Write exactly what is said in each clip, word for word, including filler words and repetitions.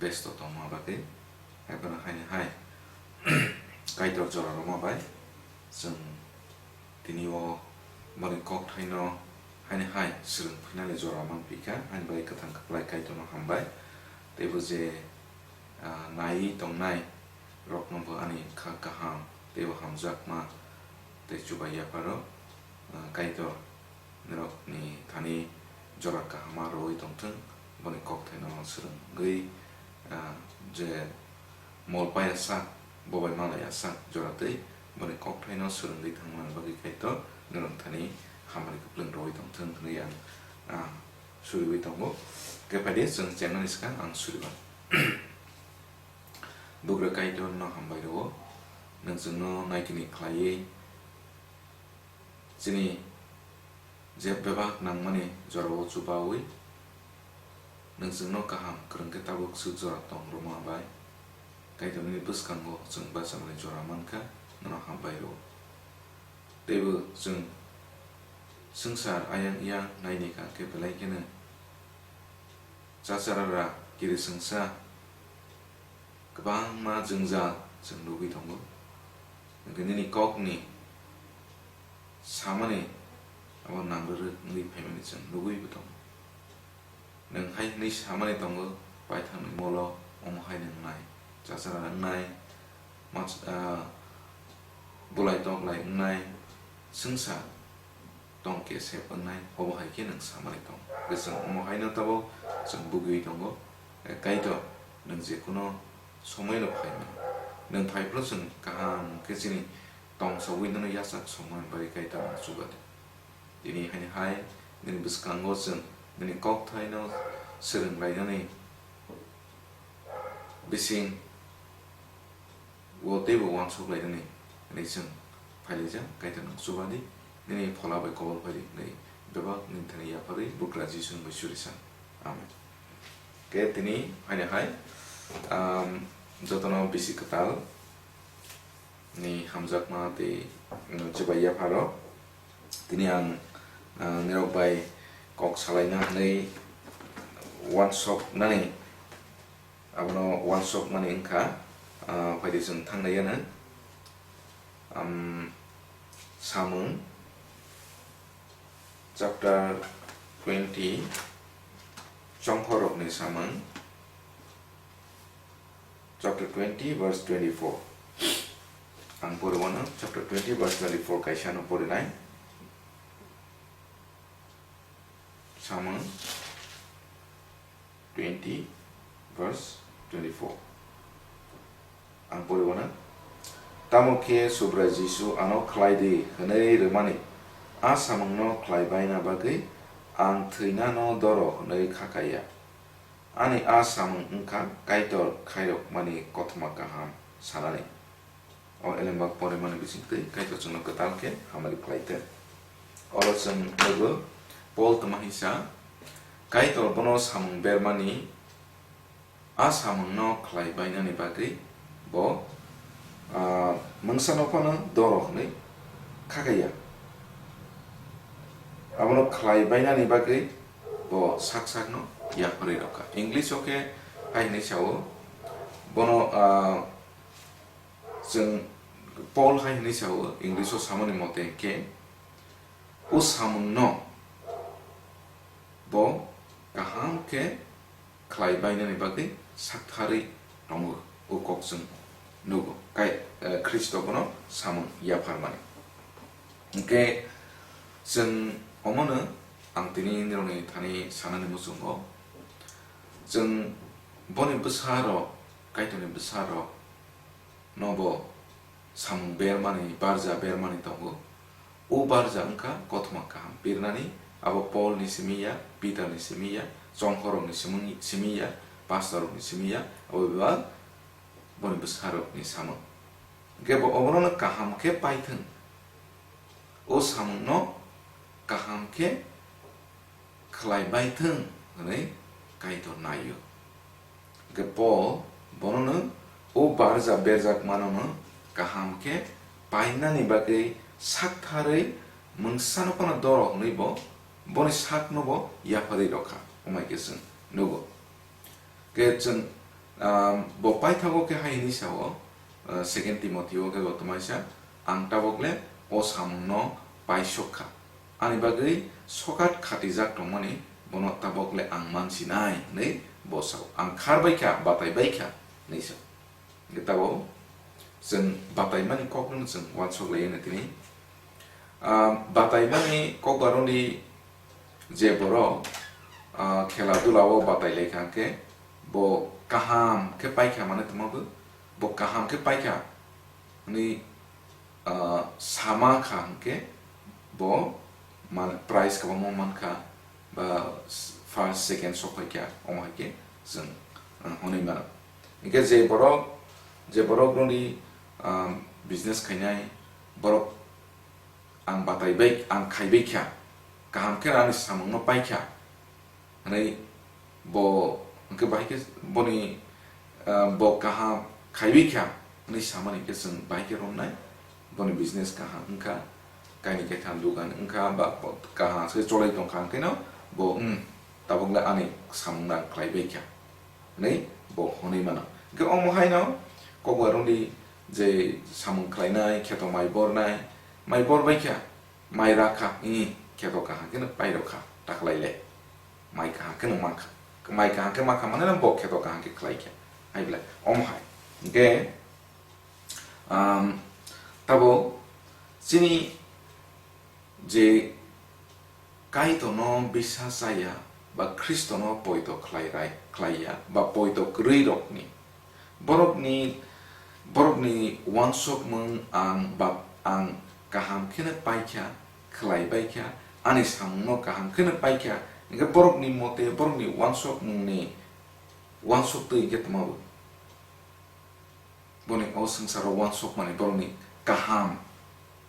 besto tongma bagwi, haiphano haini hai Kaitor jora rwma bai chwng tini o boni kokthaino haini hai swrwng phinani jora manphi kha. Haini bagwi kwthang kwplai Kaitorno hambai. Teibo je, ah, naiwi tongnai rokno bo ani kha kaham teibo hamjakma tei chubai yapharo, ah, Kaitor norokni thani jora kahama rwui tongthwng, boni kokthaino swrwngwi, ah, je mol paya sak, bobai malaya sak jora twi boni kokthaino swrwngwi thangmani bagwi Kaitor norok thani hamari kwplwng rwui tongthwng hwnwi ang, ah, suriwi tongo. Khe phaidi chwng chengnani swkang ang suriba. Bugra Kaitorno hambai rwo, nwng chwngno naikini khlaiwi, chini je bebak nangmani jorao chubaui, nwng chwngno kaham kwrwng khe tabuk swk jora tong rwma bai, Kaitor nini bwskango chwng bachamani jora mankha, nono hambai rwo. Teibo chwng swngchar ayang yang naini kha khe belai kheno chacharara kiri swngsa kwbangma jwngjal chwng nugwi tongo. Hwnkhe nini kokni samani abo nangrwrwk wngwi phaimani chwng nugwibo tongo. Nwng hai hwnwi samani tongo, paithakni molo omo hai wngnai, chachara wngnai, mach-, ah, bulai toklai wngnai, swngsa tongke sep wngnai, obo hai khe nwng samani tongo. Hwnkhe chwng omo haino tabok chwng bugiwi tongo. Eh, Kaitor, nwng jekhuno somoino phai mano. Nwng phai phano chwng kaham khe chini tongsogwi nono yachak songmani bagwi Kaitor ang chuba di. Tini haini hai nini bwskango chwng nini kokthaino swrwng lainani bising o teibo uansuk lainani hwnwi chwng phailaijak, Kaitor nwng chuba di, nini phola bai kobor phai di hwnwi bebak nini thani yapharwi Bugra Jisu bai suri san. Amen. Khe tini haini hai, um, jotono bisi kwtal ni hamjakma tei, mm, chubai yapharo. Tini ang, ah, nirok bai kok salaina hwnwi uansuknani, abono uansukmani wngkha, ah, phaidi chwng thangnai ano. Am, Samung chapter twenty, chongkhorokni samung. Chapter twenty, verse twenty-four. Ang poriwano, chapter twenty, verse twenty-four kaisa no porinai. Samung twenty, verse twenty-four. Ang poriwano, tamo khe Subrai Jisu ano khlai di hwnwi rwmani, a samungno khlai baina bagwi ang thwinano doro hwnwi kha kaiya. Ani a samung wngkha Kaitor khairokmani kothoma kaham sanani. O elembak porimani bisingtwi Kaitor chwngno kwtal khe hamari khlai thung. Oro chwng nugo Paul tma hinsa, Kaitor bono samung bermani, a samungno khlai bainani bagwi bo, ah, mungsa no phano doro hwnwi kha kaiya. Abono khlai bainani bagwi bo sak sakno yapharwi rwkha. English o khe hai hwnwi sao, bono, ah, chwng Paul hai hwnwi sao, English o samani mote khe, o samungno bo kaham khe khlai bainani bagwi saktharwi tongo, o kok chwng nugo, kai, eh, Khristo bono samung yapharmani. Hwnkhe chwng omono ang tini nirokni thani sanani muchungo, chwng boni bwsarok, Kaitorni bwsarok no bo samung bermani, barja bermani tongo. O barja wngkha kothoma kaham birnani, abo Paul ni simi ya, Peter ni simi ya, chongkhorok ni simi, simi ya, pastor rok ni simi ya, abo bebak boni bwsarok ni samung. Hwnkhe bo obono no kaham khe paithwng. O samungno kaham khe khlai baithwng hwnwi Kaitor naio. Hwnkhe Paul bonono o barja berjakmanono kaham khe painani bagwi saktharwi mungsano phano doro hwnwi bo boni sakno bo yapharwi rwkha, wngmai khe chwng nugo. Hwnkhe chwng Um, bo paithago khe hai hwnwi sao, uh, Second Timothy o khe bo tongmai sa, "Ang tabok le o samungno paisok kha. Ani bagwi sokat khatijak tongmani bono tabok le ang man sinai," hwnwi bo sao. "Ang khar bai kha, batai bai kha," hwnwi sao. Hwnkhe tabok chwng bataimani kokno chwng uansuk lai anw tini. Ah, bataimani kok baroni je borok, ah, khela dula o batai lai kha hwnkhe bo kaham khe pai kha, mane tongma bo, bo kaham khe pai kha hwnwi, ah, sama kha hwnkhe bo man-, prize kwbangma man kha, ba s-, first, second sok phai kha, omo hai khe chwng, ah, hwnwi mano. Hwnkhe je borok, je borok roni, ah, business khainai borok, "Ang batai bai, ang khai bai kha, kaham khe ani samungno pai kha," hwnwi bo hwnkhe bahai khe boni, ah, bo kaham khai bai kha hwnwi samani khe chwng bahai khe romnai, boni business kaham wngkha, kaini kaitham dugan wngkha, ba bo kaham se cholai tongkha, hwnkhe no bo, "Hmm, tabok le ani samungno ang khlai bai kha," hwnwi bo hwnwi mano. Hwnkhe omo haino kokba rwngdi je samung khlainai, kheto mai bornai, mai bor bai kha, mai ra kha, i kheto kaham kheno pai rw kha, ta khlai le. Mai kaham kheno ma kha, mai kaham khe ma kha, mane bo kheto kaham khe khlai kha. Hai belai, omo hai. Hwnkhe, um, tabo chini je Kaitorno bisa chaya ba Khristono poito khlai rai, khlai ya ba poito kwrwi rokni, borokni, borokni uansukmung ang ba ang kaham kheno paikha, khlai baikha, ani samungno kaham kheno paikha, hwnkhe borokni mote, borokni uansukmungni uansuk twi hwnkhe tongma bo. Boni o swngcharo uansukmani, borokni kaham,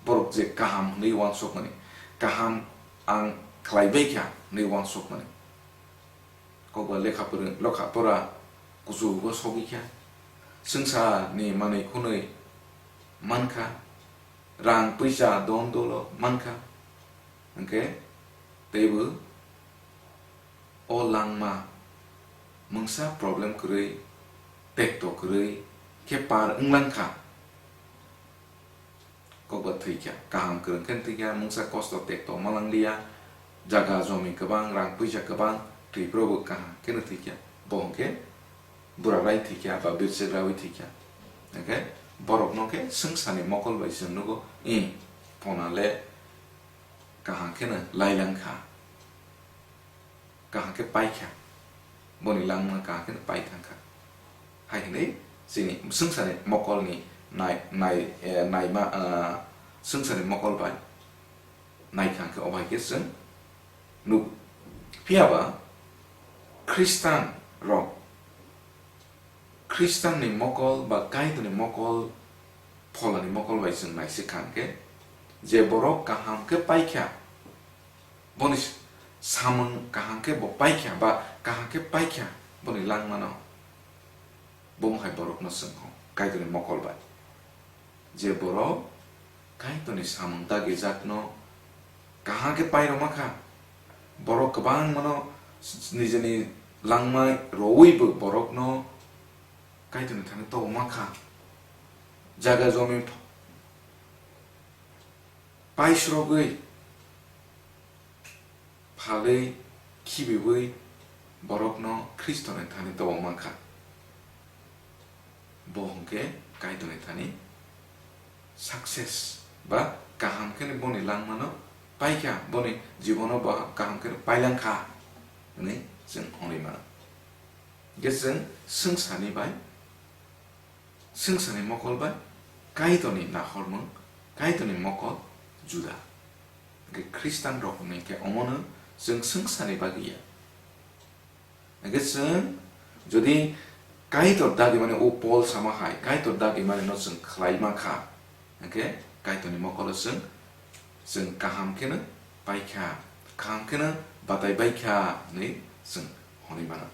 borok je kaham hwnwi uansukmani, kaham ang khlai bai kha hwnwi uansukmani. Kokba lekha pora, lekha pora kuchugo sogwi kha, swngcharni manwi khwnwi man kha, rang puisa don dolo man kha, hwnkhe teibo o langma mungsa problem kwrwi, tekto kwrwi khe par wnglang kha. Kokba thwi kha, kaham kwrwng khe thwi kha, mungsa kosto tekto ma lang liya, jaga jomi kwbang, rang puisa kwbang, thwi phuru bo kaham kheno thwi kha, bo hwnkhe bura rai thwi kha ba birchek raui thwi kha. Hwnkhe borokno khe swngcharni mokol bai chwng nugo, i phona le kaham kheno lai lang kha. Kaham khe pai kha, boni langma kaham khe pai thang kha. Hai hwnwi chini swngcharni mokolni nai-, nai-, eh, naima, ah, swngcharni mokol bai nai kha hwnkhe, o bai khe chwng nuk-, phiya ba Khristan rok, Khristanni mokol ba Kaitorni mokol, pholani mokol bai chwng naisik kha hwnkhe, je borok kaham khe pai kha, boni samung kaham khe bo pai kha ba kaham khe pai kha, boni langmano bo hai borokno chwng kho Kaitorni mokol bai. Je borok Kaitorni samung dagijakno kaham khe pai rwma kha, borok kwbangmano nijini langma rwui bo borokno Kaitorni thani toboma kha. Jaga jomi paisrogwi, phalwi, khibiwi borokno Khristoni thani toboma kha. Bo hwnkhe Kaitorni thani success ba kaham khe boni langmano paikha, boni jibono bo kaham khe pailangkha hwnwi chwng hwnwi mano. Hwnkhe chwng swngcharni bai, swngcharni mokol bai Kaitorni nahormung, Kaitorni mokol juda. Hwnkhe Khristan rokni khe omono chwng swngcharni bagwi ya. Hwnkhe chwng jodi Kaitor dagimani, o Pol sama hai, Kaitor dagimanino chwng khlai ma kha, hwnkhe Kaitorni mokolo chwng, chwng kaham kheno paikha, kaham kheno batai baikha hwnwi chwng hwnwi mano.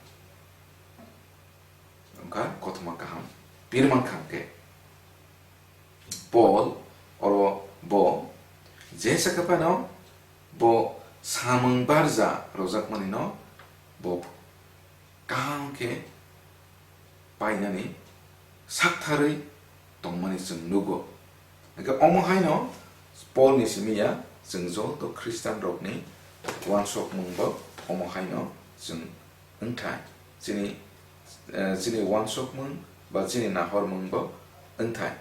Wngkha kothoma kaham pirman kha hwnkhe. Pol oro bo jesa khe phano bo samung barja rwjakmani no bo kaham khe painani saktharwi tongmani chwng nugo. Hwnkhe omo haino Paul ni simi ya, chwng joto Khristian rokni uansukmung bo omo haino chwng wngthai. Chini, eh, chini uansukmung ba chini nahormung bo wngthai.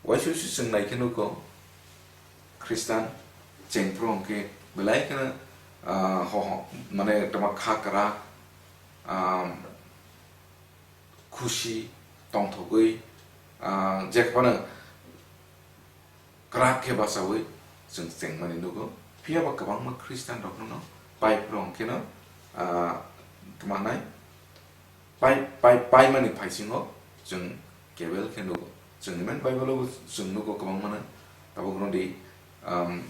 Waisa waisa chwng nai khe nugo, Khristan chengphru hwnkhe belai kheno, ah, ho, ho, mane tama kha kwrak, ah, khusi tongthogwi, ah, je phano kwrak khe bachaui chwng chengmani nugo. Phiya ba kwbangma Khristan rokno no pai phuru hwnkhe no, ah, tma hwnai, pai, pai, paimani phaisingo chwng kebel khe nugo. Chwng Roman Bible-o bo chwng nugo kwbangmano. Tabuk rwdi, um,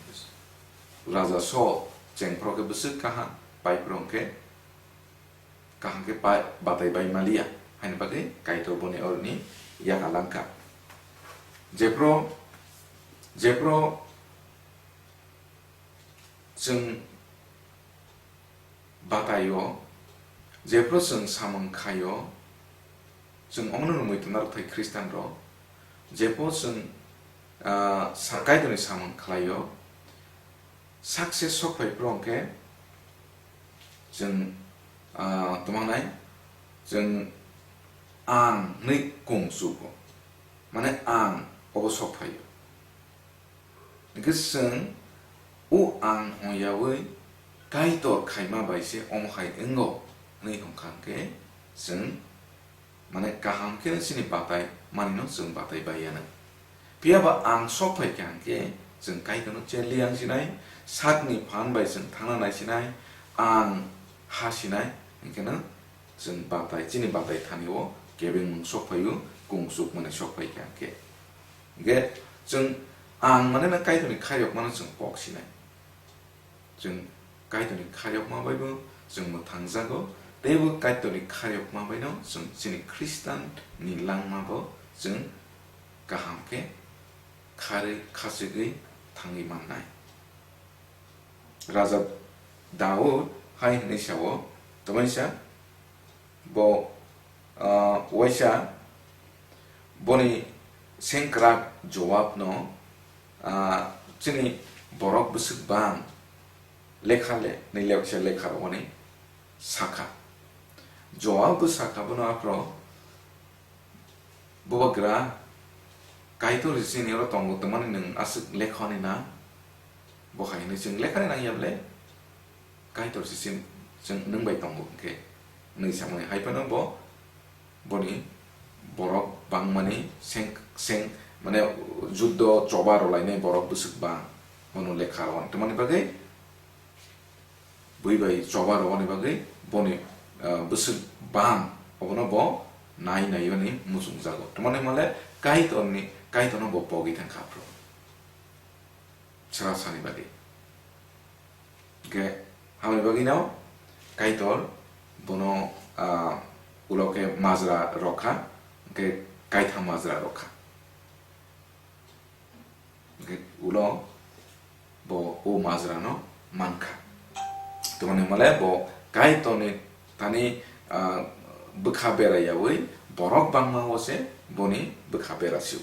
Raja Saul chengphuru khe bwswk kaham, pai phuru hwnkhe kaham khe pai, batai bai maliya, haini bagwi Kaitor boni oroni yak alangkha. Jephru, jephru chwng bataio, jephru chwng samung khaio, chwng omono nungwi tongna rwthai Khristian rok, jephru chwng, ah, sa-, Kaitorni samung khlaio, success sok phai phuru hwnkhe chwng, ah, tma hwnai, chwng ang hwnwi kung chugo, mane ang obo sok phaio. Hwnkhe chwng o ang hwnyaui Kaitor khaima bai se omo hai wngo hwnwi hwnkha hwnkhe chwng, mane, kaham khe chini batai manino chwng batai bai yano. Phiya ba ang sok phai kha hwnkhe chwng Kaitorno cherli ang sinai, sakni phan bai chwng thangna nai sinai, ang ha sinai, hwnkhe no chwng batai, chini batai thani o kebengmung sok phaio, kung chukmani sok phai kha hwnkhe. Hwnkhe chwng ang mane no Kaitorni khairokmano chwng pok sinai. Chwng Kaitorni khairokma bai bo chwng mwthangjago, teibo Kaitorni khairokma bai no chwng chini Khristian ni langma bo chwng kaham khe kharwi khachigwi thangwi mannai. Raja Daud hai hwnwi sao, tamaisa bo, ah, waisa boni sengkrak Joabno, ah, chini borok bwswk bang lekha le, nwi le waisa lekha rwmani sakha. Joab bo sakha bono aphro, Bubagra, Kaitor sini oro tongo, tongmani nwng aswk lekhani na? Bo hai hwnwi, chwng lekhani nangya ble? Kaitor sini chwng nwng bai tongo hwnkhe, hwnwi samani hai phano bo boni borok bangmani seng, seng, mane, juddo choba rwlainai borok bwswk bang, bono lekha rwmani tongmani bagwi, bui bai choba rwmani bagwi boni, ah, bwswk bang, obono bo nai naiwi muchungjago. Tamani hwnle Kaitorni, Kaitorno bo pogwi thangkha aphuru. Sra sani bagwi. Hwnkhe hamni bagwino Kaitor bono, ah, ulo khe majra rwkha, hwnkhe kaitham majra rwkha. Hwnkhe ulo bo o majrano mankha. Tamani hwnle bo Kaitorni thani, ah, bwkha bera yaui borok bangma o se boni bwkha bera sio.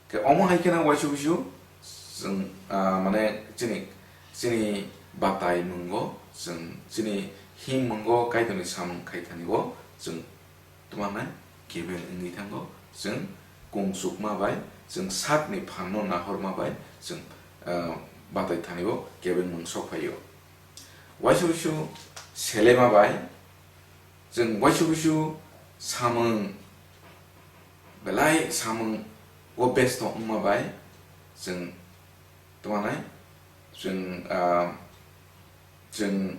Khe omo hai kheno waisa waisa chwng, ah, mane chini, chini batai mungo, chwng chini him mungo Kaitorni samung khai thani o chwng tma hwnai kebeng wngwi thango, chwng kung chukma bai, chwng sakni phanno nahorma bai, chwng, ah, batai thani o kebeng mung sok phaio. Waisa waisa selema bai, chwng waisa waisa samung, belai samung o besto wngma bai, chwng tma hwnai, chwng, ah, chwng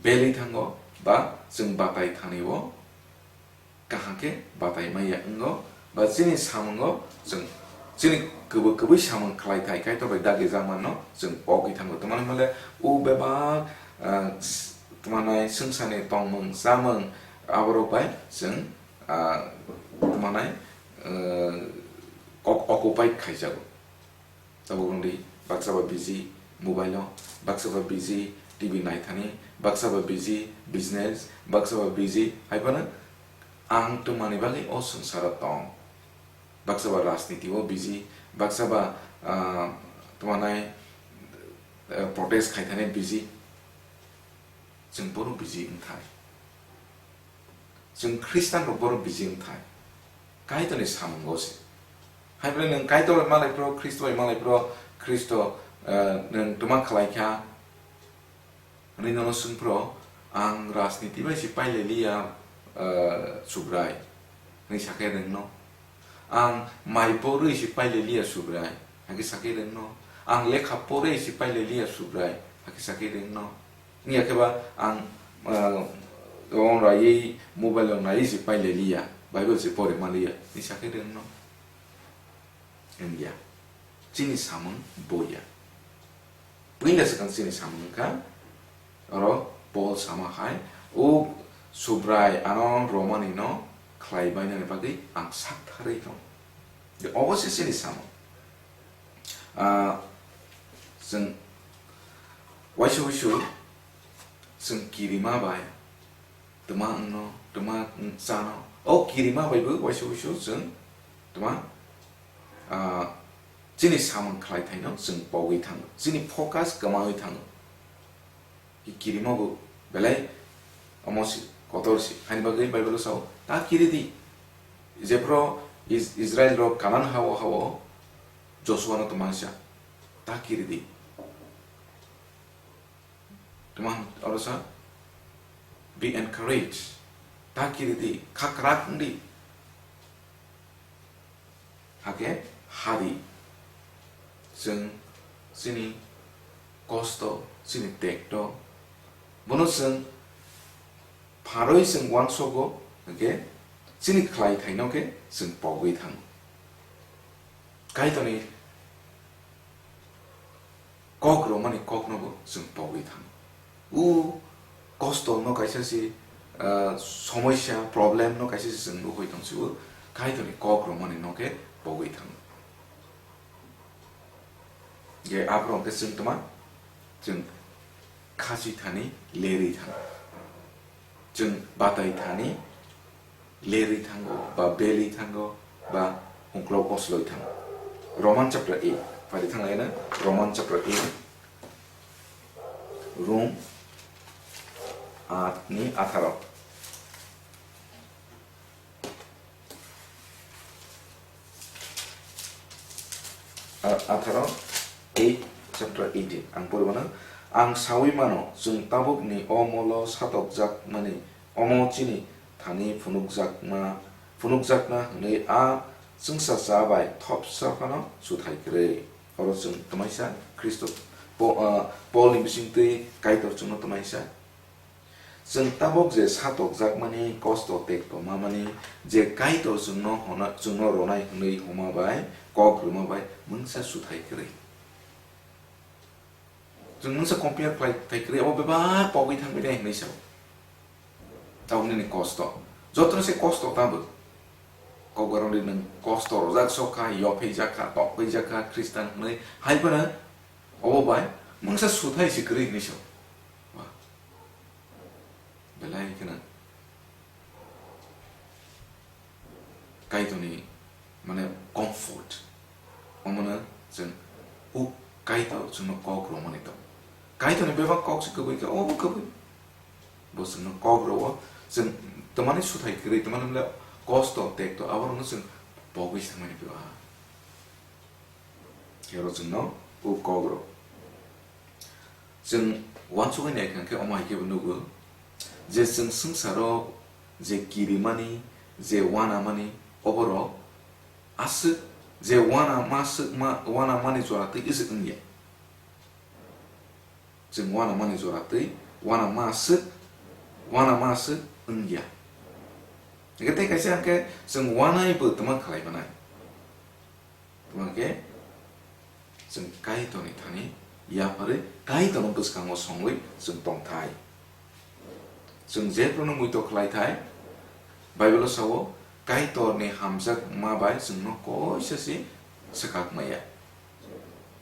belwi thango, ba chwng batai thani o kaham khe batai maya wngo, ba chini samungo chwng chini kwbwi kwbwi samung khlai thai Kaitor bai dagi jakmano chwng pogwi thango. Tamani hwnle o bebak, ah, s-, tma hwnai swngcharni tongmung chamung aborok bai chwng, ah, tma hwnai, ah, ok-, occupied khaijago. Tabuk wngdi, baksa ba busy mobile-o, baksa ba busy T V naithani, baksa ba busy business, baksa ba busy hai phano Ang twmani bagwi o swngcharo tong. Baksa ba rajniti o busy, baksa ba, ah, twanai, eh, protest khai thani busy. Chwng bono busy wngthai. Chwng Khristan rok bono busy wngthai. Kaitorni samungo se. Hai phai nwng Kaitor bai malai phro, Khristo bai malai phro, Khristo, eh, nwng twma khlai kha. Hwnwi nono swng phro, ang rajniti bai se pailai liya, eh, Subrai. Hwnwi sakhe rwngno. Ang mai porwi se pailai liya Subrai. Hakhe sakhe rwngno. Ang lekha porwi se pailai liya Subrai. Hakhe sakhe rwngno. Wngya khe ba ang, eh, ong raiwi mobile rok naiwi se pailai liya. Bible se pori ma liya. Hwnwi sakhe rwngno. Wngya. Chini samung boya. Puila swkang chini samung wngkha, oro Paul sama hai, o Subrai ano Romani no khlai bainani bagwi ang sak tharwi tong. De, obo se chini samung. Ah, chwng waisa waisu chwng kirima bai twma wngno, twma wng chano. O kirima bai bo waisa waisu chwng twma, ah, chini samung khlai thaino chwng pogwi thango, chini focus kwmawi thango. Ki kirima bo belai omo si, kotor si. Haini bagwi Bible o sao, "Ta kiri di." Jephru Is-, Israel rok Kanan hao hao Joshua no twmai sa, "Ta kiri di." Twma oro sa, "Be encouraged." Ta kiri di, kha kwrak wng di. Hakhe hari. Chwng chini kosto, chini tekto, bono chwng pharwi chwng uansogo, hwnkhe chini khlai thaino khe chwng pogwi thango. Kaitorni kok romani kokno bo chwng pogwi thango. O kosto no kaisa si, ah, somosya, problem no kaisa si chwng nuhoi tong si o, Kaitorni kok romani no khe pogwi thango. Je aphuru hwnkhe chwng twma, chwng khasi thani lerwi thango. Chwng batai thani lerwi thango, ba belwi thango, ba hungklok osloi thango. Roman chapter eight, phari thang laina, Roman chapter eight, Rom aat ni atharo. A-, atharo eight, chapter eighteen. Ang pori mano, ang sawi mano, chwng tabukni o molo satokjakmani, omo chini thani phunukjakma, phunukjakna hwnwi a chwngsacha bai thopsa phano suthai kwrwi. Oro chwng twmaisa Khristo, Po-, ah, Polni bisingtwi Kaitor chwngno twmaisa. Chwng tabuk je satokjakmani, kosto tekto mamani, je Kaitor chwngno hona-, chwngno ronai hwnwi homa bai, kok rwma bai, mungsa suthai kwrwi. Chwng mungsa compare khlai thai kwrwi, abo bebak pogwi thangwi nai hwnwi sao. Tabuk nini kosto. Jotono se kosto tabuk. Kokborok ni nwng kosto rwjak sok kha, yophejak kha, tokphaijak kha, Khristan hwnwi hai phano obo bai mungsa suthai se kwrwi hwnwi sao. Belai kheno Kaitorni, mane, comfort, omono chwng huk Kaitor chwngno kok romani tongo. Kaitorni bebak kok se kwbwi khe, obo kwbwi. Bo chwngno kok rogo, chwng twmani suthai kwrwi, twmani bole kosto, tekto, aborokno chwng pogwi se thangmani bebak. Khe oro chwngno o kok rok. Chwng uansugwi naikha khe omo hai khe bo nugo je chwng swngcharo je kirimani, je uanamani, oborok aswk je uanama swkma, uanamani jora twi aswk wngya. Chwng uanamani jora twi uanama aswk, uanama aswk wngya. Hwnkhe tei kaisa hwnkhe chwng uanaibo twma khlai manai. Tamo khe chwng Kaitorni thani yapharwi Kaitorno bwskango songwi chwng tongthai. Chwng jephruno muitok khlaithai, Bible-o sao, Kaitorni hamjakma bai chwngno koisa se swkak maya.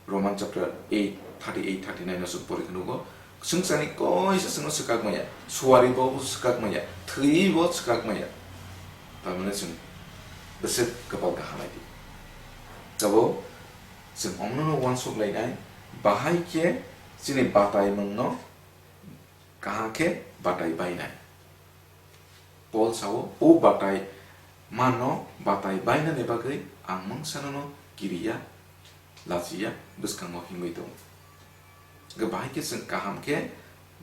Roman chapter eight, thirty-eight, thirty-nine no chwng pori khe nugo, swngcharni koisa chwngno swkak maya, suari bo swkak maya, thwi bo swkak maya. Tamani chwng bwswk kwpal kaham lai di. Tabo chwng omno no uansuk lainai, bahai khe chini bataimung no kaham khe batai bainai. Paul sao, "O batai mano batai bainani bagwi ang mungsa no kiriya, lachiya, bwskango himwi tongo." Hwnkhe bahai khe chwng kaham khe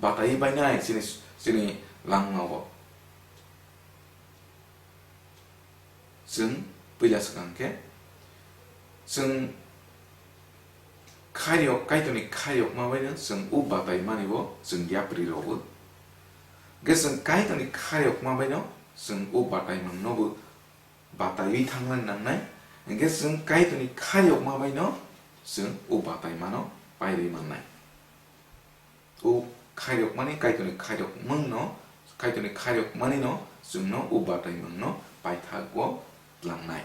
batai bainai chini, chini langmao. Chwng puila swkang khe, chwng khairok, Kaitorni khairokma baino chwng o batai mani bo chwng yapri rwo. Hwnkhe chwng Kaitorni khairokma baino chwng o batai mangno bo bataiwi thangna nangnai. Hwnkhe chwng Kaitorni khairokma baino chwng o batai mano pairwi mannai. O khairokmani, Kaitorni khairokmungno, Kaitorni khairokmanino chwngno o bataimungno paithago tlangnai.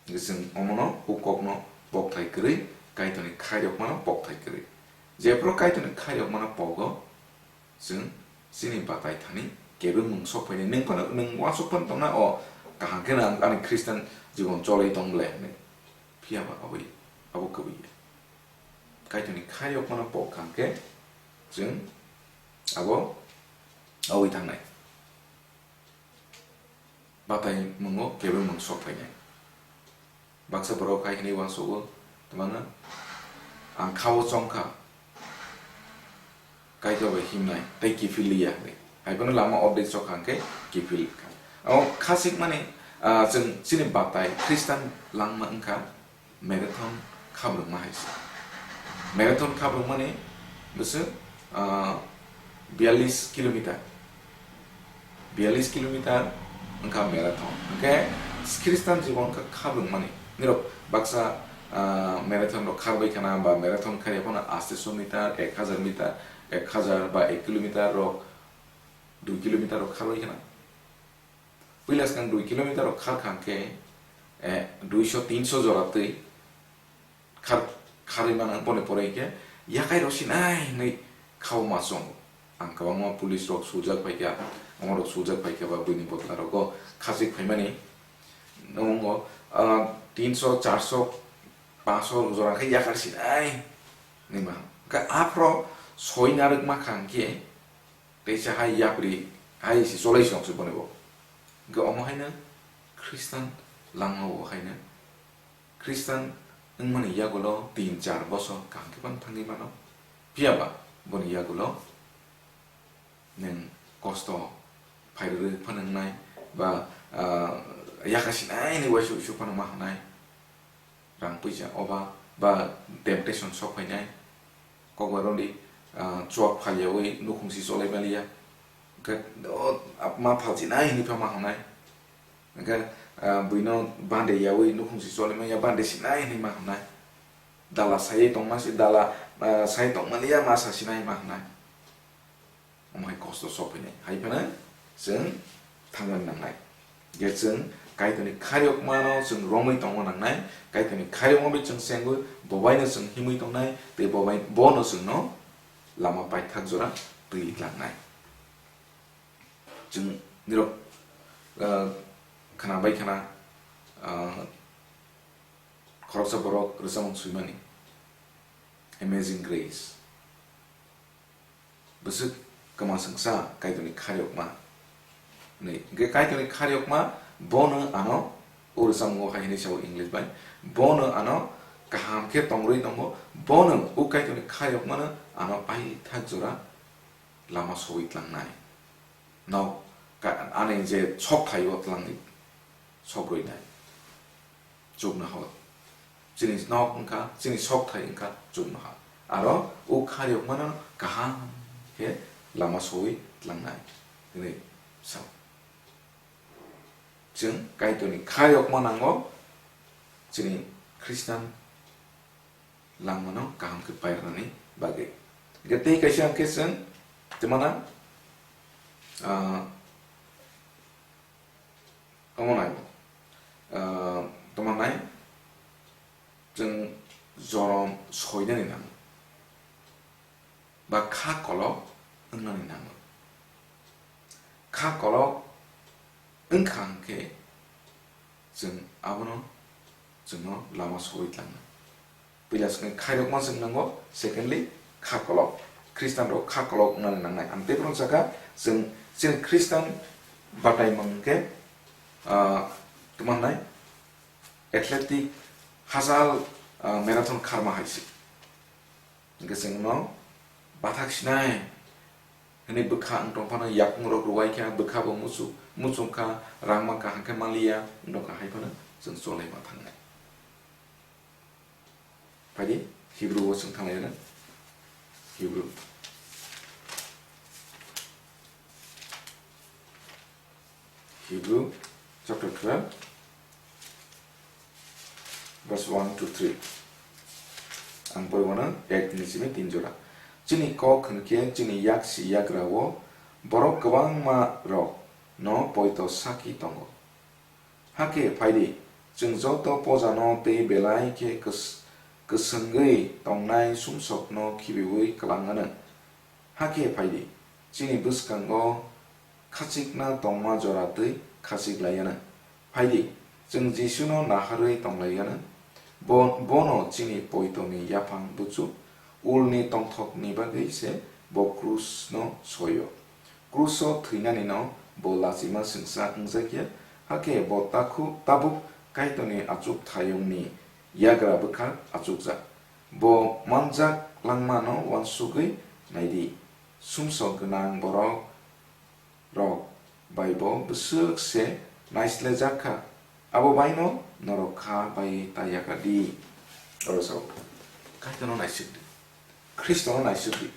Chwng omono o kokno pokthai kwrwi, Kaitorni khairokmano pokthai kwrwi. Jephru Kaitorni khairokmano pogo, chwng chini batai thani kebengmung sok phainai. Nwng phano, nwng uansuk phano tongna, "O, kaham kheno ang ani Khristan jibon cholwi tong ble," hinwi. Phiya ba aboni, abo kwbwi ya. Kaitorni khairokmano pok kha khe chwng abo awi thangnai. Batai mungo kebengmung sok phainai. Baksa borok hai hwnwi uansugo, tongmano, "Ang khao chong kha, Kaitor bai himnai tei kiphil liya," hinwi. Hai phano lama update sok kha hwnkhe kiphil kha. O khachikmani, ah, chwng chini batai Khristan langma wngkha marathon khabrwngma hai se. Marathon khabrwngmani bwswk, ah, biyallis kilometer. Biyallis kilometer wngkha marathon. Hwnkhe Khristan jibon wngkha khabrwngmani. Nirok baksa, ah, marathon rok kharbai khana ba marathon kharya phano asteso meter, ek hajar meter, ek hajar ba ek kilometer rok, dui kilometer rok kharbai khana. Puila swkang dui kilometer rok khar kha hwnkhe, eh, duiso tinso jora twi khar-, kharwi mano, boni pore hwnkhe yakai rw sinai hinwi khao ma chongo. Ang kwbangma police rok suljak phaikha, omo rok suljak phaikha ba buini bwkla rogo khachik phaimani. Omo, ah, tinso, charso, panso jora khe yakai sinai hinwi ma. Hwnkhe aphro soi narwk ma kha hwnkhe, teisa hai yapri hai se cholai se nokse boni bo. Hwnkhe omo haino Khristan langma bo haino Khristan wngmani yagulo tin char bosor kaham khe phano thangwi mano. Phiya ba boni yagulo nwng kosto phairwrwi phano wngnai ba, ah, yakai sinai ni uaisuk uisuk phano ma hwnai. Rang puisa oba ba temptation sok phainai. Kokbar rwdi, ah, chuak phal yaui nukhung si cholai maliya. Hwnkhe, o, ap-, ma phalchinai hinwi pha ma hwnai. Hwnkhe, ah, buino bande yaui nukhung si cholai maya, bande sinai hinwi ma hwnai. Dala saiwi tongma si, dala, ah, sai tongmaliya, ma sa sinai ma hwnai. Omo hai kosto sok phainai. Hai phano chwng thangna nangnai. Je chwng Kaitorni khairokmano chwng romwi tongna nangnai. Kaitorni khairokma bai chwng chengwi, bobaino chwng himwi tongnai, tei bobai, bono chwngno lama paithak jora twi tlangnai. Chwng nirok, ah, khna bai khna, ah, khoroksa borok rwchapmung swimani, Amazing Grace. Bwswk kwma swngsa Kaitorni khairokma hinwi. Hwnkhe Kaitorni khairokma bono ano, o rwchapmungo hai hwnwi sao English bai, bono ano kaham khe tongwi tongo, bono o Kaitorni khairokmano ano paithak jora lama sogwi tlangnai. Nok ka-, ani je sok thaio tlangwi sok rwinai. Chuknoha. Chini nok wngkha, chini sok thai wngkha chuknoha. Aro o khairokmano kaham khe lama sogwi tlangnai hinwi sao. Chwng Kaitorni khairokma nango chini Khristan langmano kaham khe pairwnani bagwi. Hwnkhe tei kaisa hwnkhe chwng tei mano, ah, Omo nai, ah, tongma nai, chwng jorom soinani nango, ba kha kolok wngnani nango. Kha kolok wngkha hwnkhe chwng abono chwngno lama sogwi tlangnai. Puila swkang khairokma chwng nango, secondly, kha kolok. Khristanrok kha kolok wngnani nangnai. Ang tei bono saka chwng chini Khristan bataimung hwnkhe, ah, tamo hwnai athletic hachal, ah, marathon kharma hai se. Hwnkhe chwngno bathak sinai hwnwi bwkha wng tong phano yakung rok rwai kha, bwkha bo muchung, muchung kha, rang mankha, hwnkhe manliya wng tong kha, hai phano chwng cholaima thangnai. Phaidi, Hebrew o chwng thanglaina. Hebrew. Hebrew chapter twelve, verse one to three. Ang poriwano ek ni simi tin jora. Chini kok hwnkhe chini yaksi yagra o borok kwbangma rok no poito saki tongo. Hakhe phaidi, chwng joto pojano tei belai khe kws-, kwswngwi tongnai sumsokno khibiwi kwlang anw. Hakhe phaidi, chini bwskango khachikna tongma jora twi khachik lai anw. Phaidi, chwng Jisuno naharwi tong lai anw. Bo, bono chini poitoni yaphang buchuk, ulni tongthokni bagwi se bo krusno soio. Kruso thwinanino bo lachima swngsa wngjakya, hakhe bo takhu-, tabuk Kaitorni achukthayungni yagra bwkha achukjak. Bo manjak langmano uansugwi naidi, sumsok gwnang borok rok bai bo bwswk se naislejak kha, abo baino norok kha bai ta yaka di. Oro sao, Kaitorno naisik di. Khristono naisik di.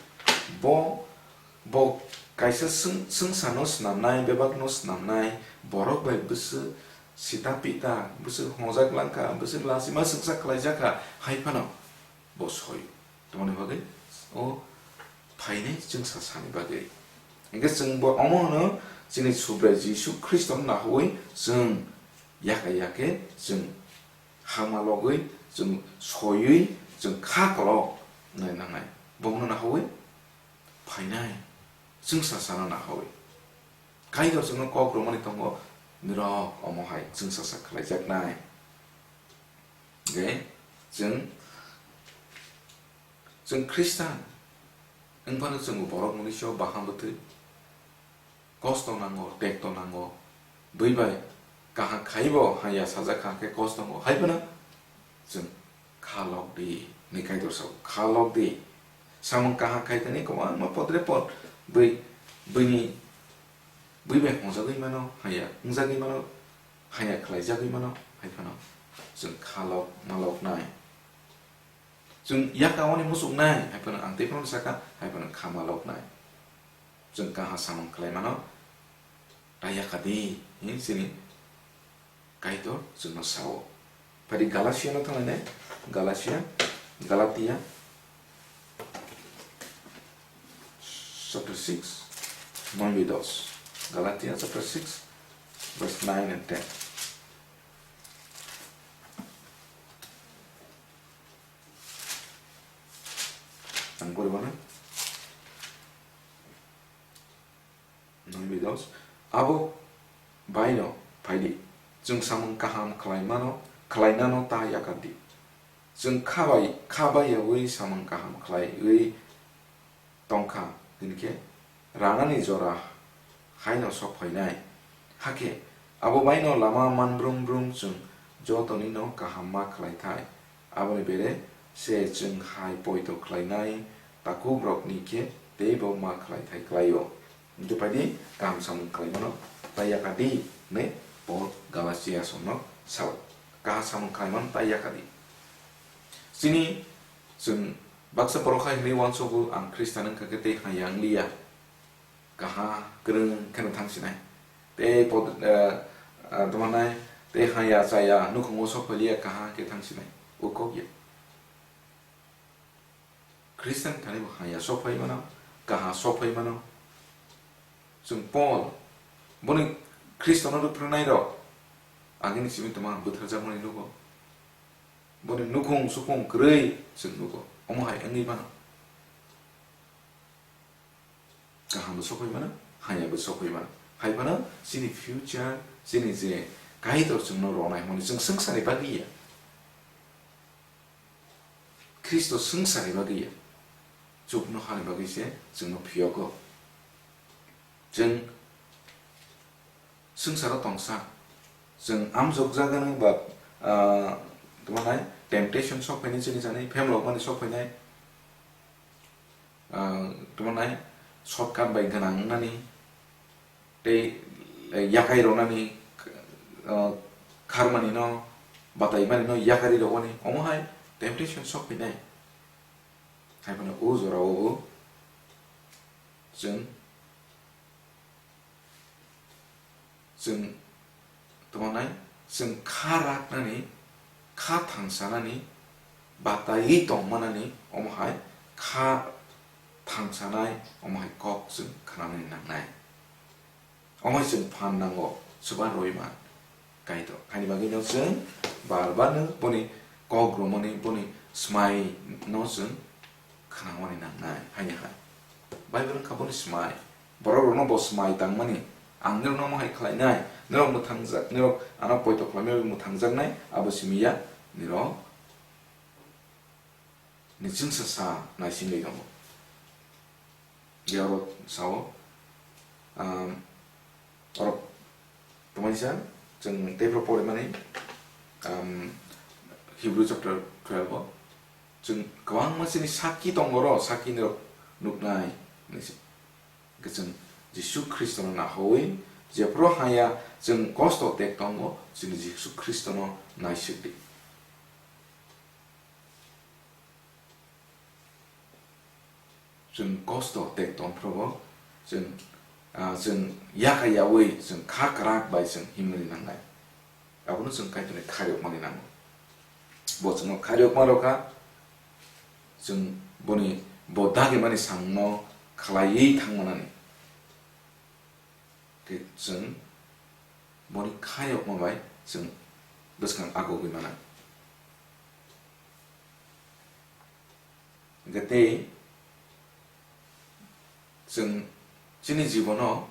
Bo, bo kaisa swng-, swngcharno snamnai, bebakno snamnai, borok bai bwswk sita pita, bwswk hwnjak langkha, bwswk lachima swngsa khlaijak kha, hai phano bo soi. Tamoni bagwi o phainai chwngsa sani bagwi. Hwnkhe chwng bo omo hwno chini Subrai Jisu Khristono naharwi chwng yaka yake chwng hama logwi chwng soiwi chwng kha kolok wngnai nangnai. Bono naharwi phainai chwngsa sano naharwi. Kaitor chwngno kok rwmani tongo, nirok omo hai chwngsa sa khlaijaknai. Je chwng, chwng Khristan wng phano chwng borok mwnwi sio baham bwtwi kosto nango, tekto nango, bui bai kaham khaibo hanya sajak kha khe kosto nango, hai phano chwng kha lok di, hwnwi Kaitor sao, kha lok di. Samung kaham khai thani kwbangma podre pod bui, buini Bui bai hwnjagwi mano, haya wngjagwi mano, haya khlaijagwi mano, hai phano chwng kha lok ma loknai. Chwng yakao ni muchuknai, hai phano ang tei phano saka, hai phano kha ma loknai. Chwng kaha samung khlai mano, ta yaka di, hin sini Kaitor chwngno sao. Phadi Galatia no thanglainai, Galatia, Galatia chapter six, noi bai dos. Galatia chapter six, verse nine and ten. Ang poribo na. Noi bai dos. Abo baino phaidi, chwng samung kaham khlai mano, khlainano ta yakar di. Chwng kha bai, kha bai yaui samung kaham khlaiwi tongkha, hinkhe ranani jora haino sok phainai. Hakhe abo baino lama man brum brum chwng jotonino kaham ma khlai thai. Aboni bere se chwng hai poito khlainai takhukrokni khe teibo ma khlai thai klai-o. Hwnkhe phaidi kaham samung khlaimano ta yaka di hwnwi Paul Galatia songno sao. Kaham samung khlaimano ta yaka di. Chini chwng baksa borok hai hwnwi uansugo, "Ang Khristan wngkha khe tei hamya wngliya." Kaha kwrwng kheno thang sinai. Tei pod-, eh, eh, tamo nai, tei haya chaya nukhungo sok phailiya kaha khe thang sinai. O kok ya. Khristan thani bo haya sok phai mano, kaha sok phai mano. Chwng Paul, boni Khristono rwphrenai rok, agini simi tongma bwtharjakmani nugo. Boni nukhung sukhung kwrwi chwng nugo. Omo hai wngwi mano. Kaham bo sok phai mano, haya bo sok phai mano. Hai phano chini future, chini je Kaitor chwngno ronai hwnmani chwng swngcharni bagwi ya. Khristo swngcharni bagwi ya. Chuknohani bagwi se chwngno phiyogo. Chwng swngcharo tongsa. Chwng amjokjagani ba, ah, tamo nai temptation sok phainai chini jani, phemlokmani sok phainai. Ah, tamo nai shortcut bai gwnang wngnani, tei yakai rwnani, ah, kharmani no, batai mani no yakarwi rwani, omo hai temptation sok phainai. Hai phano o jora o bo chwng Chwng tamo nai, chwng kha raknani, kha thangsanani, bataiwi tongmanani, omo hai kha thangsanai, omo hai kok chwng khnanani nangnai. Omo hai chwng phan nango, swbar rwi man. Kaitor. Haini bagwino chwng bar barno boni kok romani, boni swmaino chwng khnangmani nangnai, haini hai. Bible wngkha boni swmai. Borok rokno bo swmai tangmani. Ang norokno omo hai khlainai. Norok mwthangjak, norok ano poito khlaimani mwthangjaknai, abo simi ya norok ni chwngsa sa naisingwi tongo. Je oro sao, um, oro tamaisa chwng teiphro porimani, um, Hebrew chapter twelve o chwng kwbangma chini sakki tongo, oro sakki norok nuknai hinwi se. Hwnkhe chwng Jisu Khristono nahowi jephru haya chwng kosto tek tongo, chwng Jisu Khristono naisik di. Chwng kosto tek tongphrubo chwng, ah, chwng yaka yaui chwng kha kwrak bai chwng himnani nangnai. Abono chwng Kaitorni khairokmani nango. Bo chwngno khairokma rokha, chwng boni bo dagimani samungno khlaiwi thangmanani. Khe chwng boni khairokma bai chwng bwskang agogwi mano. Hwnkhe tei chwng chini jibono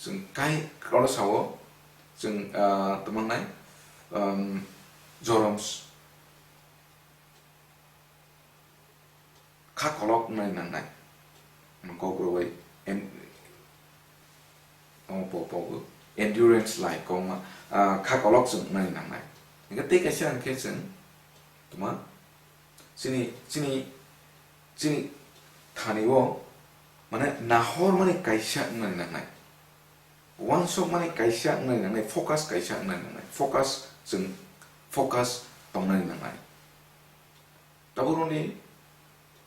chwng kai oro sao chwng, ah, tamo nai, um, jorom s-, kha kolok wngnani nangnai. Kokborok bai en-, omo po-, pogo endurance lai kongma, ah, kha kolok chwng wngnani nangnai. Hwnkhe tei kaisa hwnkhe chwng tma chini, chini, chini thani o mane nahor mani kaisa wngnani nangnai. Uansuk mani kaisa wngnani nangnai, focus kaisa wngnani nangnai. Focus chwng focus tongnani nangnai. Tabukni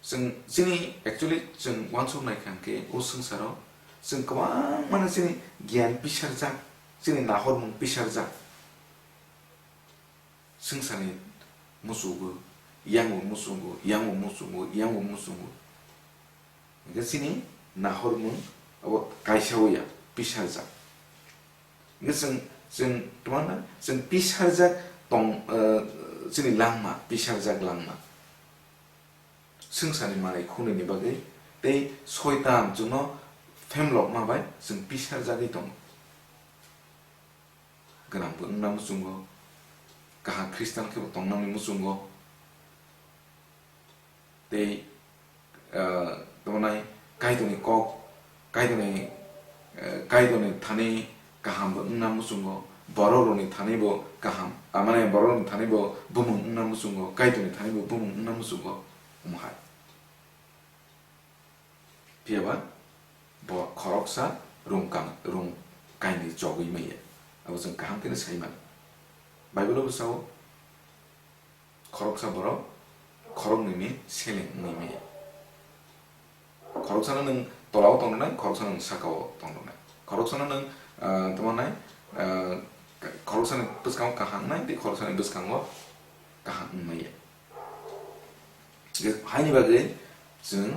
chwng chini, actually, chwng uansuk nai kha hwnkhe o swngcharo chwng kwbangmano chini giyan pisarjak, chini nahormung pisarjak. Swngcharni muchungo, yango muchungo, yango muchungo, yango muchungo. Hwnkhe chini nahormung abo kaisa o ya, pisarjak. Hwnkhe chwng, chwng tma hwno, chwng pisarjak tong, eh, chini langma, pisarjak langma. Swngcharni manwi khunini bagwi tei soitan chwngno phemlokma bai chwng pisarjagwi tongo. Gwnangbo wngna muchungo, kaham Khristan khebo tongnani muchungo. Tei, ah, tamo nai Kaitorni kok, Kaitorni, eh, Kaitorni thani kaham bo wngna muchungo, borok rokni thani bo kaham, ah, mane borok rokni thani bo bumung wngna muchungo, Kaitorni thani bo bumung wngna muchungo, omo hai. Phiya ba bo khoroksa rung kam, rung kainwi chogwi manya. Abo chwng kaham khe sai mano. Bible bo sao, khoroksa borok khoroknwini seleng wngwi manya. Khoroksano nwng tolao tong rwnai, khoroksano nwng sakao tong rwnai. Khoroksano nwng, ah, tamo nai, ah, khoroksani bwskango kaham wngnai, tei khoroksani bwskango kaham wngmaya. Haini bagwi chwng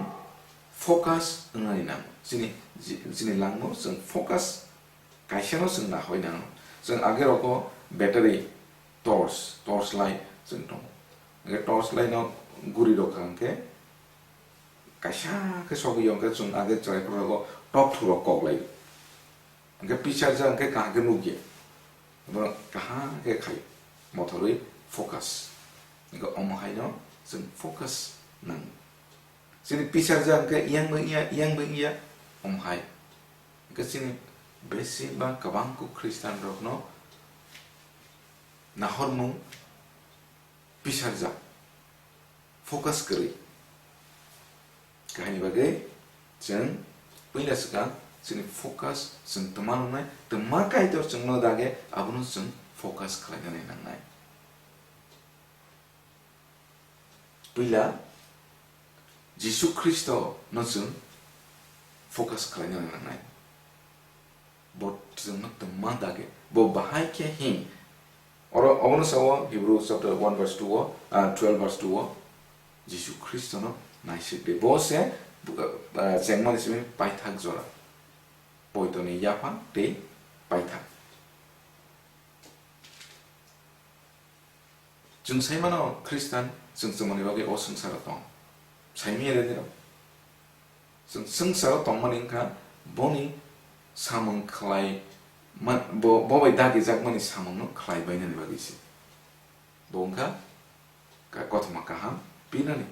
focus wngnani nango. Chini, chini langmao chwng focus kaisano chwng nahoi nango. Chwng age rogo battery, torch, torch light chwng tongo. Hwnkhe torch light no guri rok kha hwnkhe kaisa khe sogwi yo hwnkhe chwng age chwrai phuru rogo top thurok kok lai. Hwnkhe pisarjak hwnkhe kaham khe nukya. Bono kaham khe khai, mothorwi focus. Hwnkhe omo haino chwng focus nango. Chini pisarjak hwnkhe yang bai ya, yang bai ya, omo hai. Hwnkhe chini besi ba kwbang kuk Khristian rokno nahormung pisarjak, focus kwrwi. Kahaini bagwi chwng puila swkang chini focus chwng twma nungnai, twma Kaitor chwngno dage abono chwng focus khlainani nangnai. Puila Jisu Khristo no chwng focus khlainani nangnai. Bo chwngno twma dage. Bo bahai khe him. Oro, obono sao Hebrew chapter one verse two o, ah, twelve verse two o, Jisu Khristono naisik di. Bo se, ah, chengmani simi paithak jora. Poitoni yaphang tei paithak. Chwng sai mano Khristan chwng chwngmani bagwi o swngcharo tong. Sai manya de nirok. Chwng swngcharo tongmani wngkha boni samung khlai ma-, bo, bo bai dagijakmani samungno khlai bainani bagwi se. Bo wngkha ka-, kothoma kaham pinani.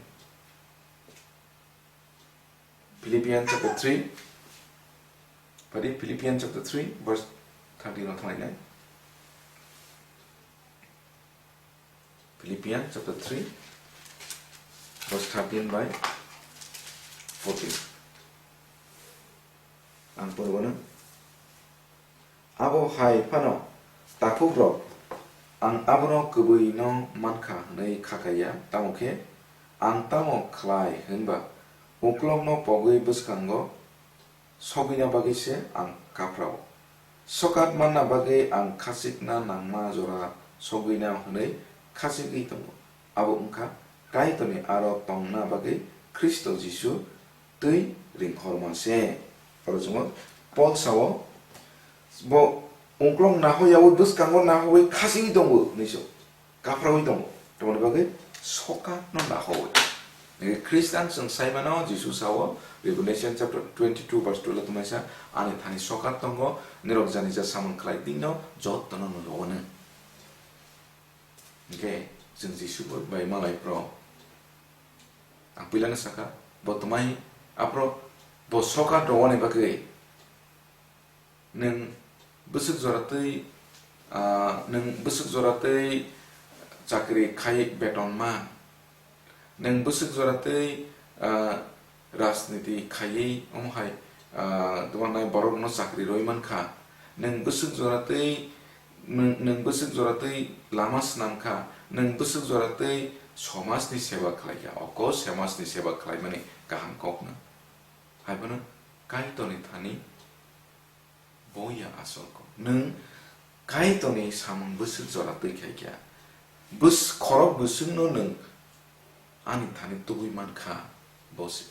Philippians chapter three. Padi Philippians chapter three verse thirteen no thwnglainai. Philippians chapter three verse thirteen by fourteen. Ang porwano. Abo hai phano, takhukrok, ang abono kwbwi no mankha hwnwi kha kaiya, tamo khe ang tamo khlai hwnba uklokno pogwi bwskango sogwina bagwi se ang kaphrao. Sokat manna bagwi ang khachikna nangma jora sogwina hwnwi khachigwi tongo. Abo wngkha Kaitorni aro tongna bagwi Khristo Jisu twi ringkhorma se. Oro chwngno Paul sao, bo uklok nahoyaui bwskango nahoui khachigwi tongo hinwi se, kaphraui tongo. Tamoni bagwi sokatno nahoui. Nini Khristan chwng sai mano, Jisu sao, Revelation chapter twenty-two verse twelve tongnaisa, "Ani thani sokat tongo, nirok janija samung khlai dino, jotono nw rwano." Hwnkhe chwng Jisu bai malai phro. Ang puilano sakha, bo twmai aphro bo sokat rwani bagwi nwng bwswk jora twi, ah, nwng bwswk jora twi chakri khai beton man, nwng bwswk jora twi, ah, rajniti khaiwi omo hai, ah, tongmani borokno chakri rwi mankha, nwng bwswk jora twi, nwng, nwng bwswk jora twi lama swnamkha, nwng bwswk jora twi somajni seba khlaikha, oko somajni seba khlaimani kaham kokno. Haiphano Kaitorni thani bo ya asol kok. Nwng Kaitorni samung bwswk jora twi khaikha, bwswk khorok bwswkno nwng ani thani tubui mankha, bo se.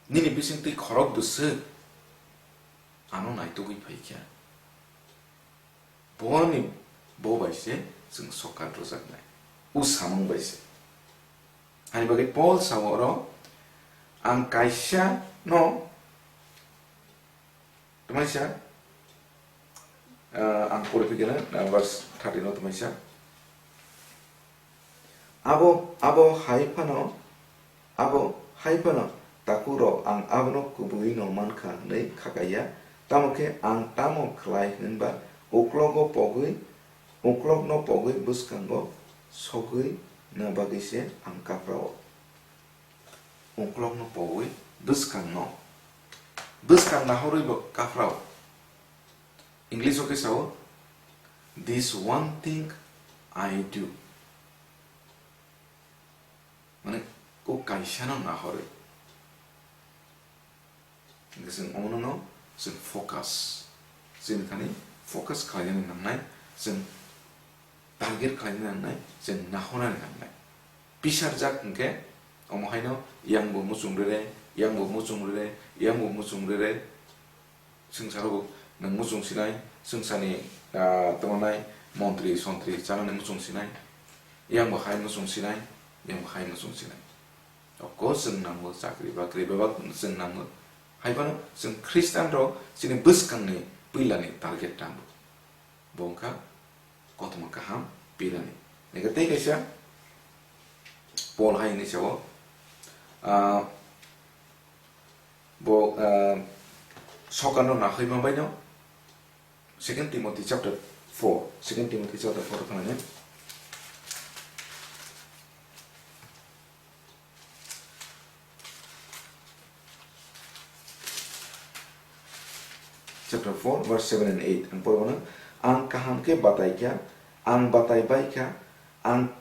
Nini bisingtwi khorok bwswk ano naitugwi phaikha. Boni, bo bai se chwng sokat rwjaknai. O samung bai se. Hani bagwi Paul sao oro, "Ang kaisa no," twmaisa, ah, ang pori phikeno, ah, verse thirteen no twmaisa. Abo, abo hai phano, abo hai phano, takhukrok, ang abono kubui no mankha hwnwi kha kaiya, tamo khe ang tamo khlai hwnba uklogo pogwi, uklokno pogwi bwskango sogwi na bagwi se ang kaphrao. Uklokno pogwi bwskangno, bwskang nahorwi bo kaphrao. English o khe sao, "This one thing I do." Mane, o kaisano nahorwi. Hingke chwng omono no chwng focus. Chini thani focus khlainani nangnai, chwng target khlainani nangnai, chwng nahornani nangnai. Pisarjak hingke omo haino yang bo muchung rere, yang bo muchung rere, yang bo muchung rere. Swngcharo bo nwng muchung sinai, swngchani, ah, tongmani montri sontri chanani muchung sinai, yang bo hai muchung sinai, yang bo hai muchung sinai. Of course, chwng nango chakri bakri, bebak chwng nango. Hai phano chwng Khristian rok chini bwskangni puilani target tamo. Bo wngkha kothoma kaham pirani. Eke tei kaisa Paul hai hwnwi sao, ah, bo, ah, sokanno nahoi ma baino, Second Timothy chapter four, Second Timothy chapter four khna ni. Chapter four, verse seven and eight. Ang porwano, ang kaham khe batai kha, ang batai bai kha, ang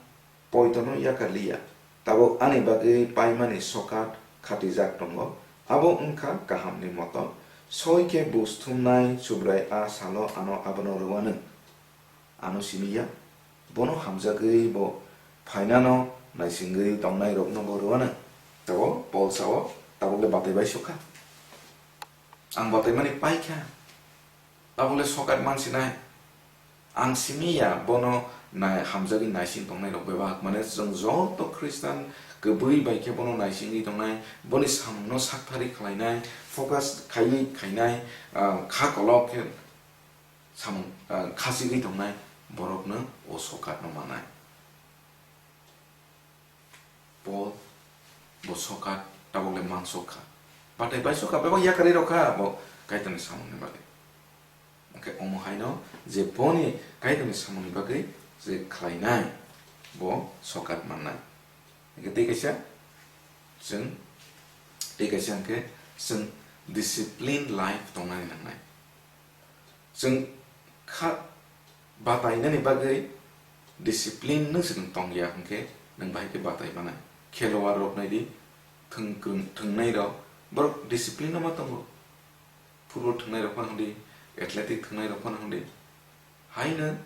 poitono yakar liya. Tabuk ani bagwi paimani sokat khatijak tongo. Abo wngkha kahamni moto. Soi khe bus thumnai Subrai a salo ano abono rwano. Ano simi ya. Bono hamjagwi bo phainano naisingwi tongnairokno bo rwano. Tabo Paul sao, tabuk le batai bai sukha. Ang bataimani paikha. Tabuk le sokat mansinai. Ang simi ya, bono nai-, hamjagwi naising tongnairok bebak. Mane chwng joto Khristian kwbwi bai khe bono naisingwi tongnai, boni samungno sakthari khlainai, focus khaiwi khainai, ah, kha kolok khe samung, ah, khasigwi tongnai borokno o sokatno manai. Paul bo sokat tabuk le mansok kha. Batai bai sokha, bebak yakarwi rokha bo Kaitorni samungni bagwi. Hwnkhe omo haino je boni Kaitorni samungni bagwi je khlainai, bo sokat mannai. Hwnkhe tei kaisa chwng, tei kaisa hwnkhe chwng discipline life tongnani nangnai. Chwng kha batainani bagwi discipline no se nwng tongya hwnkhe nwng bahai khe batai manai. Khelwar rok naidi, thwng kwrwng, thwngnai rok, borok discipline no ma tongo. Football thwngnai rok phano hwndi, athletic thwngnai rok phano hwndi. Haino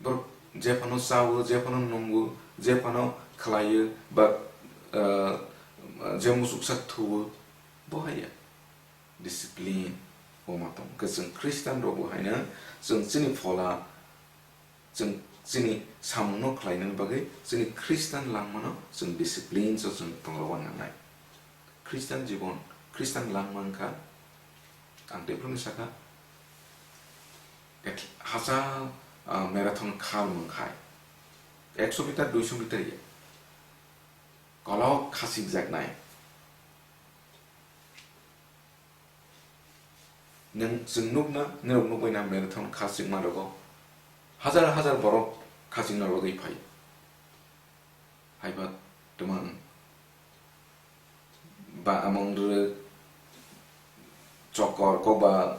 borok jephano chao, jephano nungo, jephano khlaio, ba, ah, je musuksa thuo, bo haiya. Discipline bo ma tong. Hwnkhe chwng Khristian rok bo haino chwng chini phola, chwng chini samungno khlainani bagwi chini Khristian langmano chwng discipline so chwng tongrok nangnai. Khristian jibon, Khristian langma wngkha, ang tei phano sakha, et-, hachal, ah, marathon khar mung khai, ekso meter, duiso meter ya, kolok khachikjaknai. Nwng chwng nukna, norok nukbaina marathon khachikma rogo hajar hajar borok khachikna bagwi phai. Haiba twmang ba among rwk chokor kokba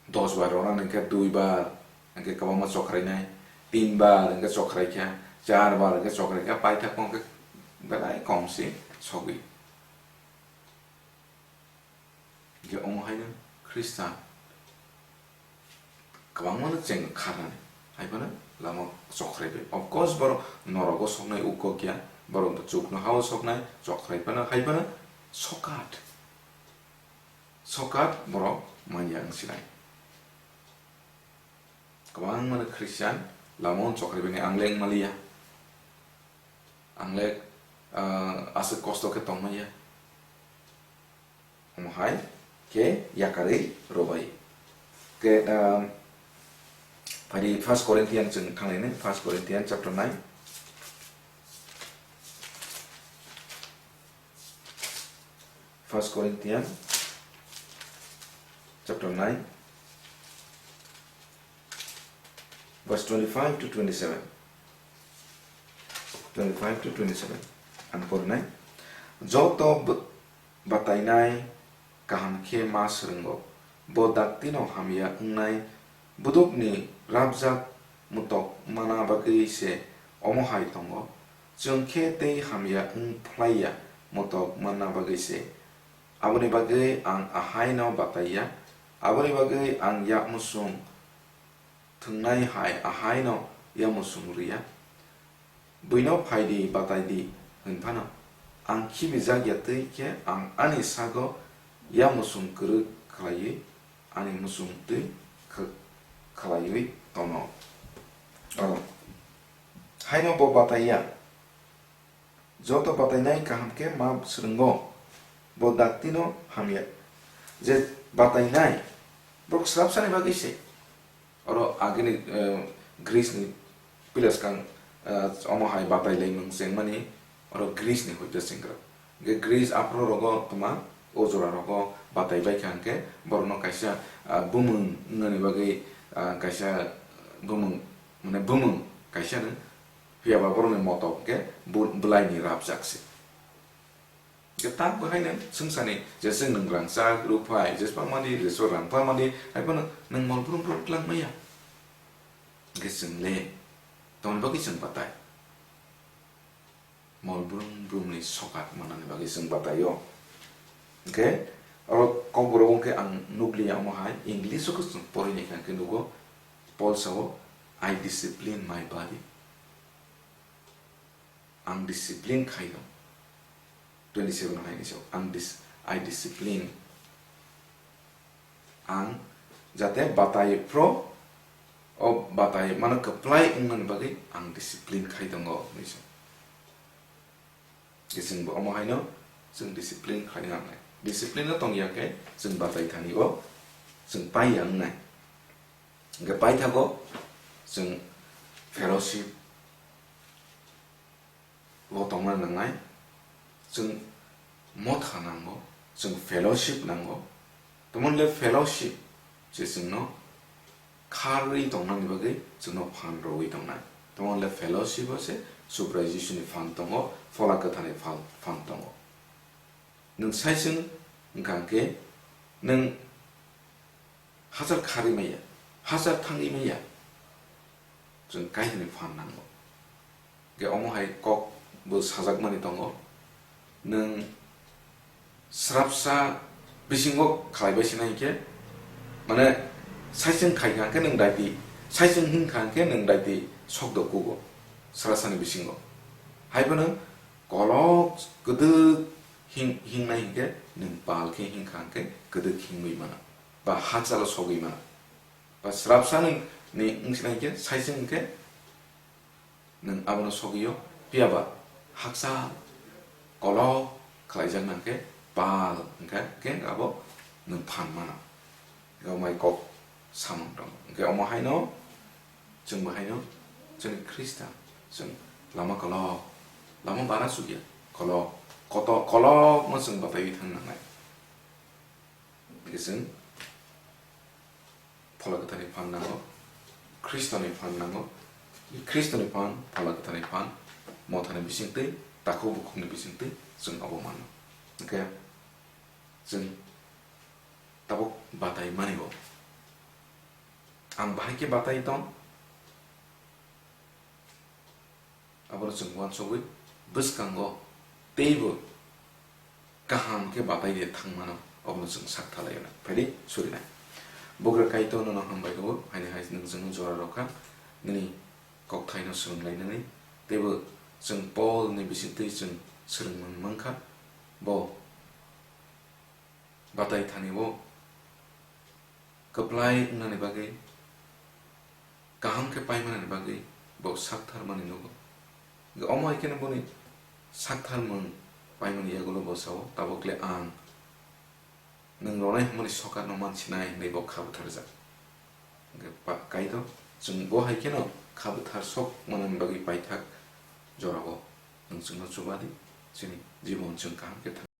dos bar rwna hwnkhe dui bar hwnkhe kwbangma chokhrainai, tin bar hwnkhe chokhraikha, char bar hwnkhe chokhraikha, paithakma hwnkhe belai komsi sogwi. Hwnkhe omo haino Khristan kwbangmano cheng kharnani, hai phano lama chokhrai bai. Of course, borok norogo soknai ukgo kya, borok chukno hao soknai, chokhrai phano, hai phano sokat. Sokat borok manya wng sinai. Kwbangmano Khristian lama-o chokhrai bini ang le wng maliya. Ang le, ah, aswk kosto khe tong manya. Omo hai khe yakarwi rwbai. Khe, ah, phai di First Corinthian chwng thanglainai, First Corinthian chapter nine. First Corinthian chapter nine, verse twenty-five to twenty-seven. Twenty-five to twenty-seven. Ang porinai. Joto b-, batainai kaham khe ma swrwngo. Bo daktino hamya wngnai budukni rabjak mutok mana bagwi se omo hai tongo. Chwng khe tei hamya wng phlaiya mutok manna bagwi se. Aboni bagwi ang ahaino bataiya, aboni bagwi ang yakmosung thwngnai hai ahaino yakmosung rwya. Buino phai di, batai di, hwn phano, ang khibijak ya twi khe ang ani sago yakmosung kwrwk khlaiwi ani muchung twi kh-, khlaiwi tono. O, haino bo bataiya. Joto batainai kaham khe ma swrwngo. Bo dakti no hamya. Je batai nai, borok swrapsa ni bagwi se. Oro agini, eh, Greece ni pila swkang, eh, omo hai batai laimung chengmani, oro Greece ni hoite chengkra. Hwnkhe Greece aphuru rogo tma o jora rogo batai bai kha hwnkhe borokno kaisa, ah, bumung wngnani bagwi, ah, kaisa bumung, mane bumung kaisa no, phiya ba borokni motok hwnkhe bu-, bwlai ni rapjak se. Hwnkhe tak bo haino swngcharni je chwng nwng rangchak rwphai, jeswk mani, jeswk rang pha mani, hai phano nwng mol brum brum twlang maya. Hwnkhe chwng le tongni bagwi chwng batai. Mol brum brumni sokat manani bagwi chwng batai o. Hwnkhe oro kokborok hwnkhe ang nukliya omo hai, English o khe chwng porinai kha hwnkhe nugo, Paul sao, "I discipline my body." Ang discipline khai tong. Twenty seven hai ni sao, ang dis-, I discipline. Ang jate batai phro, o batai mano kwplai wngnani bagwi ang discipline khai tongo, hinwi sao. Khe chwng bo omo haino chwng discipline khai nangnai. Discipline no tongya khe chwng batai thani o chwng paiya wngnai. Hwnkhe paithago chwng fellowship o tongna nangnai, chwng motha nango, chwng fellowship nango. Tamoni le fellowship se chwngno kharwi tongnani bagwi chwngno phan rwui tongnai. Tamoni le fellowship o se Subrai Jisuni phan tongo, Phola Kwtharni phan, phan tongo. Nwng saichwng wngkha hwnkhe nwng hachal kharwi maya, hachal thangwi maya, chwng Kaitorni phan nango. Hwnkhe omo hai kok bo sajakmani tongo, nwng srapsa bisingo khlaibai sinai hinkhe, mane, saichwng khaikha hwnkhe nwng daiti, saichwng hinkha hwnkhe nwng daiti sokdo kugo srasani bisingo. Hai phano kolok kwdwk hing-, hingnai hinkhe nwng pal khe hinkha hwnkhe kwdwk hingwi mano, ba hachalo sogwi mano. Ba srapsa nwng ni wngsinai hinkhe saichwng hinkhe nwng abono sogwi-o, phiya ba haksa kolok khlaijak nang khe pal hwnkha khe abo nwng phan mano. Hwnkhe omo hai kok samung tongo. Hwnkhe omo haino chwng bo haino chwngni Khristan chwng lama kolok, lama bara chukya kolok, koto-, kolokno chwng bataiwi thang nangnai. Hwnkhe chwng Phola Kwtharni phan nango, Khristoni phan nango, Khristoni phan, Phola Kwtharni phan, mothani bisingtwi, takhuk bukhukni bisingtwi chwng abo mano. Hwnkhe chwng tabuk batai mani bo. Ang bahai khe batai tong, abono chwng uansugwi bwskango teibo kaham khe batai de thang mano, obono chwng sak thalai-o na. Phaidi surinai. Bugra Kaitor, nono hambai rw-o, haini hai nwng chwngno jora rw kha, nini kokthaino swrwng lainani, teibo chwng Paul ni bisingtwi chwng swrwng man mankha, bo batai thani o kwplai wngnani bagwi, kaham khe paimanani bagwi bo saktharmani nugo. Hwnkhe omo hai kheno boni saktharmung paimani yagulo bo sao, "Tabuk le ang nwng ronai hwnmani sokarno mansinai," hwnwi bo kha bwtharjak. Hwnkhe pa-, Kaitor, chwng bo hai kheno kha bwthar sok manani bagwi paithak jorao nwng chwngno chuba di, chini jibon chwng kaham khe thang.